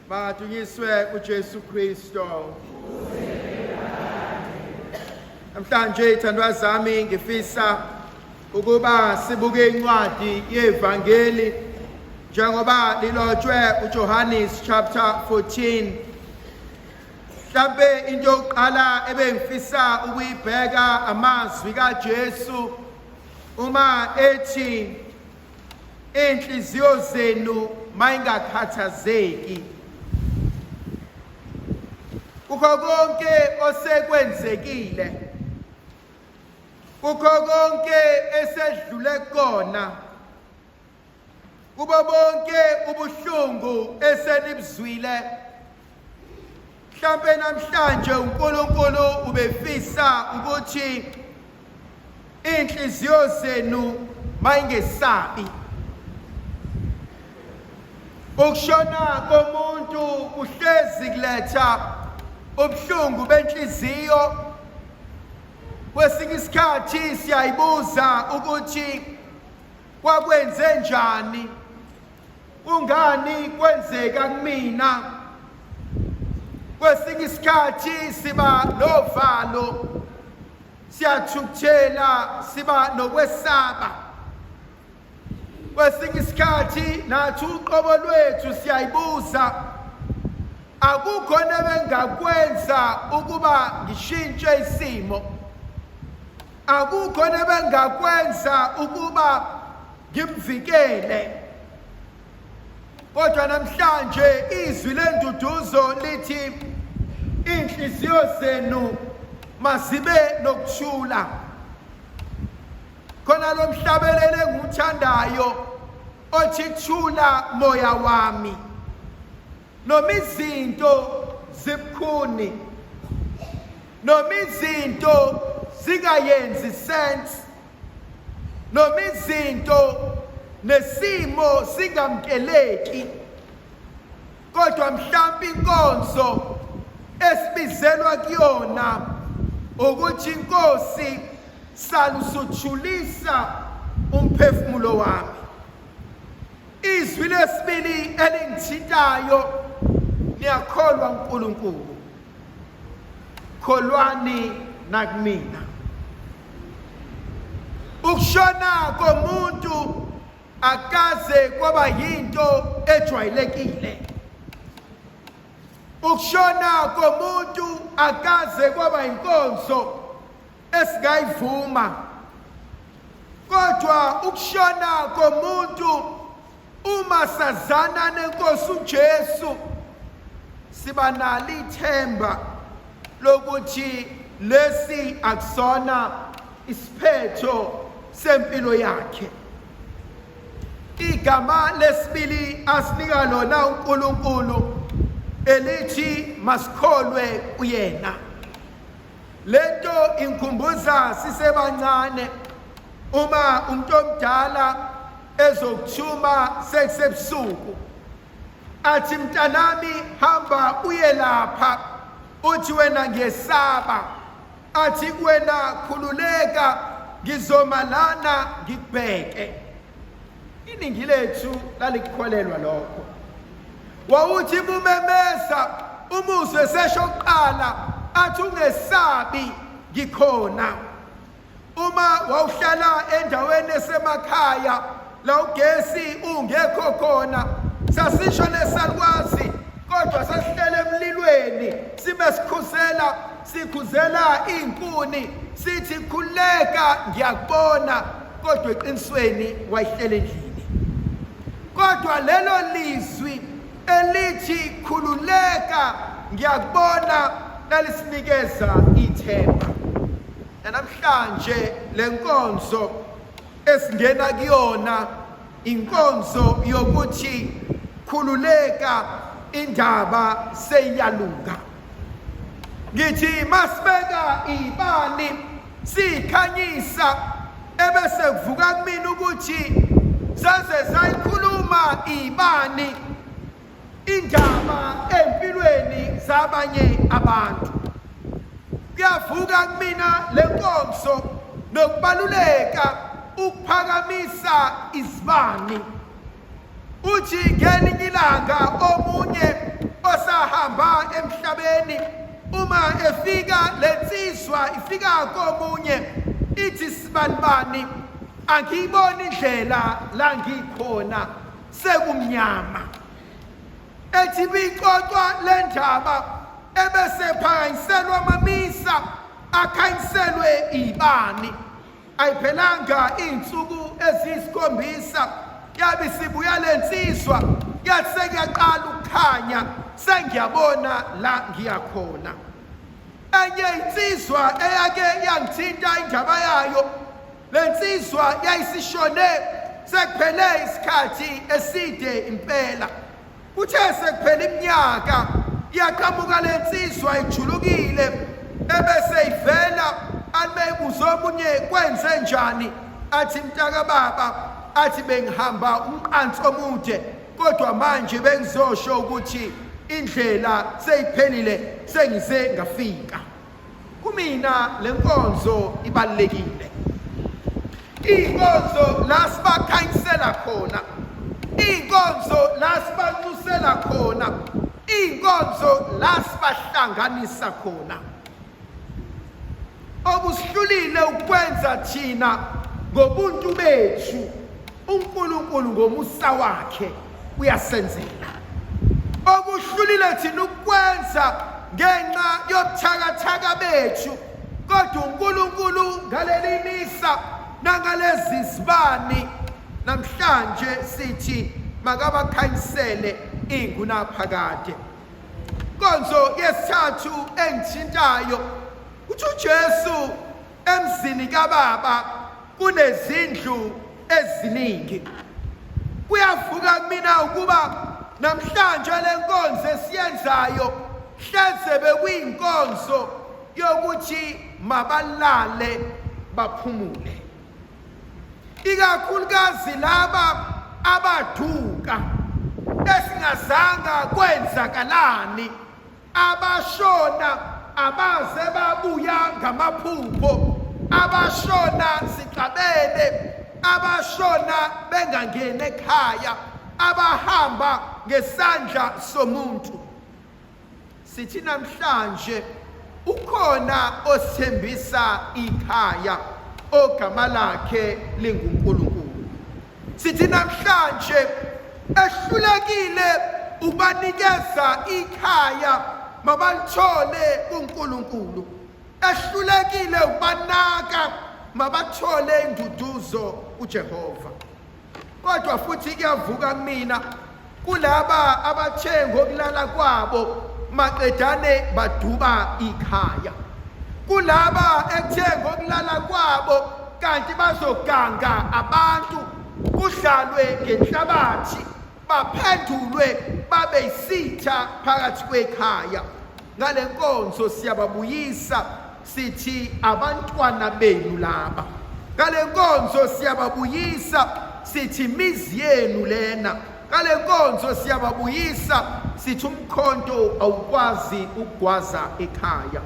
Madunyiswe uJesu Kristo. Namhlanje ithandwa zami ngifisa ukuba sibuke incwadi yevangeli njengoba lilotshwe uJohannes chapter 14. Mhlambe into yokuqala ebengifisa ukuyibheka amazwi kaJesu uma ethi inhliziyo zenu mayingakhathazeki. Kukho konke osekwenzekile, kukho konke esedlule kona, kubo bonke ubuhlungu esenibuzwile, mhlampe namhlanje uNkulunkulu ubefisa ukuthi inhliziyo zenu mayingesabi. Ukushona komuntu kuhlezi kuletha ubuhlungu benhliziyo. Kwesinye isikhathi siyayibuza ukuthi kwakwenze njani, kungani kwenzeka kumina. Kwesinye isikhathi siba novalo, siyathukuthela, siba nokwesaba. Kwesinye isikhathi nathi uqobo lwethu siyayibuza, akukho nebengakwenza ukuba ngishintshe isimo, akukho nebengakwenza ukuba ngimvikele. Kodwa namhlanje izwi lenduduzo lithi inhliziyo zenu mazibe nokuthula. Khona lo mhlabeleli engiwuthandayo othi thula moya wami, noma izinto zibukhuni, noma izinto zingayenzi sense, noma izinto nesimo singamkeleki, kodwa mhlawumbe inkonzo esibizelwa kuyona ukuthi inkosi salusuthulisa umphefumulo wami. Izwi lesibili elingithintayo, niyakholwa uNkulunkulu, kholwani nakumina. Ukushona komuntu akaze kwaba yinto ejwayelekile. Ukushona komuntu akaze kwaba inkonzo esingayivuma. Kodwa ukushona komuntu uma sazana nenkosi uJesu siba nalo ithemba lokuthi lesi akusona isiphetho sempilo yakhe. Igama lesibili asinika lona uNkulunkulu elithi masikholwe kuyena. Lento ingikhumbuza sisebancane, uma umuntu omdala ezokuthuma sekusebusuku athi mntanami hamba uye lapha, uthi wena ngiyesaba, athi kuwena khululeka, ngizoma lana ngikubheke. Iningi lethu lalikukholelwa lokho. Wawuthi mumemeza umuzwe sesho kuqala athi ungesabi ngikhona. Uma wawuhlala endaweni esemakhaya la ugesi ungekho khona, sasisho nesalukwazi kodwa sasihlele emlilweni sibe sikhusela sikhuzela iy'nkuni sithi khululeka ngiyakubona, kodwa eqinisweni wayihlele endlini. Kodwa lelo lizwi elithi khululeka ngiyakubona lalisinikeza ithemba. Namhlanje lenkonzo esingena kuyona inkonzo yokuthi khululeka, indaba seyiyalunga. Ngithi masibeka ibani sikhanyisa ebese kuvuka kumina ukuthi saze sayikhuluma ibani indaba empilweni zabanye abantu. Kuyavuka kumina lenkonzo nokubaluleka ukuphakamisa izibani. Uthi ngelinye ilanga omunye osahamba emhlabeni uma efika lensizwa ifika komunye ithi sibanibani angiyiboni indlela la ngikhona sekumnyama. Ethi bixoxwa le ndaba ebese phakanyiselwa amamisa akhanyiselwe ibani. Ayiphelanga iy'nsuku eziyisikhombisa yabe isibuya le nsizwa yathi sekuyaqala ukukhanya sengiyabona la ngiyakhona. Enye insizwa eyake yangithinta indaba yayo, le nsizwa yayisishone sekuphele isikhathi eside impela. Kuthe sekuphela iminyaka yaqhamuka le nsizwa ijulukile ebese ivela alibeyibuza omunye kwenze njani, athi mntaka baba, athi bengihamba umqanso omude kodwa manje bengizosho ukuthi indlela seyiphelile sengize ngafika. Kumina le nkonzo ibalulekile, iy'nkonzo la sibakhanyisela khona, iy'nkonzo la sibanxusela khona, iy'nkonzo la sibahlanganisa khona. Okusihlulile ukwenza thina ngobuntu bethu, uNkulunkulu ngomusa wakhe uyasenzela. Okuhlulile thina ukwenza ngenxa yobuthakathaka bethu, kodwa uNkulunkulu ngaleli misa nangalezi zibani namhlanje sithi makabakhanyisele ingunaphakade. Inkonzo yesithathu engithintayo uthi uJesu emzini kaBaba kunezindlu eziningi. Kuyavuka kumina ukuba namhlanje lenkonzo esiyenzayo hleze bekuyinkonzo yokuthi mabalale baphumule, ikakhulukazi laba abaduka esingazanga kwenzakalani, abashona abaze babuya ngamaphupho, abashona sixabene, abashona bengangeni ekhaya, abahamba ngesandla somuntu. Sithi namhlanje ukhona osithembisa ikhaya ogama lakhe linguNkulunkulu. Sithi namhlanje ehlulekile ukubanikeza ikhaya mabalithole kuNkulunkulu, ehlulekile ukubanaka mabathole induduzo kuJehova. Kodwa futhi kuyavuka kumina kulaba abathe ngokulala kwabo maqedane baduba ikhaya, kulaba ekuthe ngokulala kwabo kanti bazoganga abantu, kudlalwe ngenhlabathi baphendulwe babe yisitha phakathi kwekhaya. Ngale nkonzo siyababuyisa sithi abantwana benu laba. Ngale nkonzo siyababuyisa sithi imizi yenu lena. Ngale nkonzo siyababuyisa sithi umkhonto awukwazi ukugwaza ekhaya.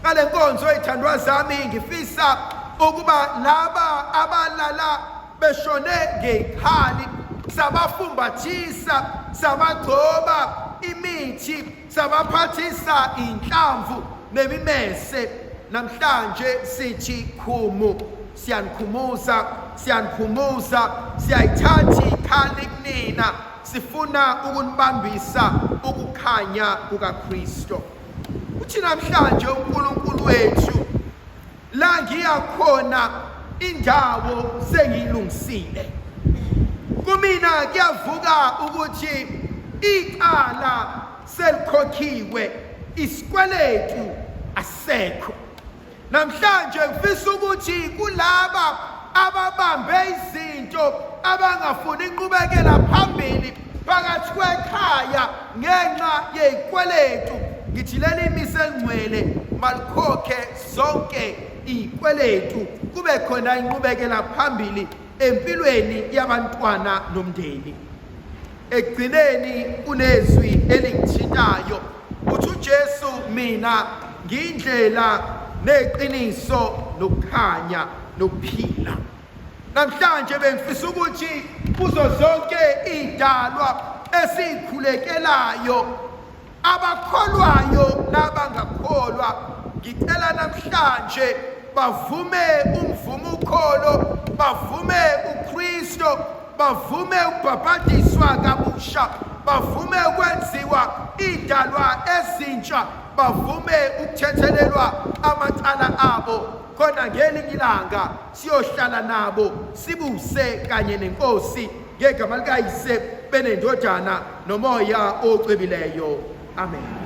Ngale nkonzo ithandwa zami ngifisa ukuba laba abalala beshone ngezikhali sabafumbathisa, sabagcoba imithi, sabaphathisa inhlamvu nemimese. Namhlanje sithi khumu, siyanikhumuza, siyaniphumuza, siyayithatha ikhali kunina, sifuna ukunibambisa ukukhanya kukaKristu. Uthi namhlanje uNkulunkulu wethu, la ngiya khona indawo sengiyilungisile. Kumina kuyavuka ukuthi icala selikhokhiwe, isikweletu asekho. Namhlanje ngifisa ukuthi kulaba ababambe izinto abangafuni inqubekela phambili phakathi kwekhaya ngenxa yezikweletu, ngithi leli imise elingcwele malikhokhe zonke izikweletu, kube khona inqubekela phambili empilweni yabantwana nomndeni. Ekugcineni kunezwi elingithintayo, uthi uJesu, mina ngiyindlela neqiniso nokukhanya nokuphila. Namhlanje bengifisa ukuthi kuzo zonke idalwa esikhulekelayo, abakholwayo nabangakholwa, ngicela namhlanje bavume umvumo ukholo, bavume uKristu, bavume ukubhabhadiswa kabusha, bavume ukwenziwa idalwa ezintsha, bavume ukuthethelelwa amacala abo, khona ngelinye ilanga siyohlala nabo sibuse kanye nenkosi ngegama likaYise benendodana nomoya ocwebileyo. Amen.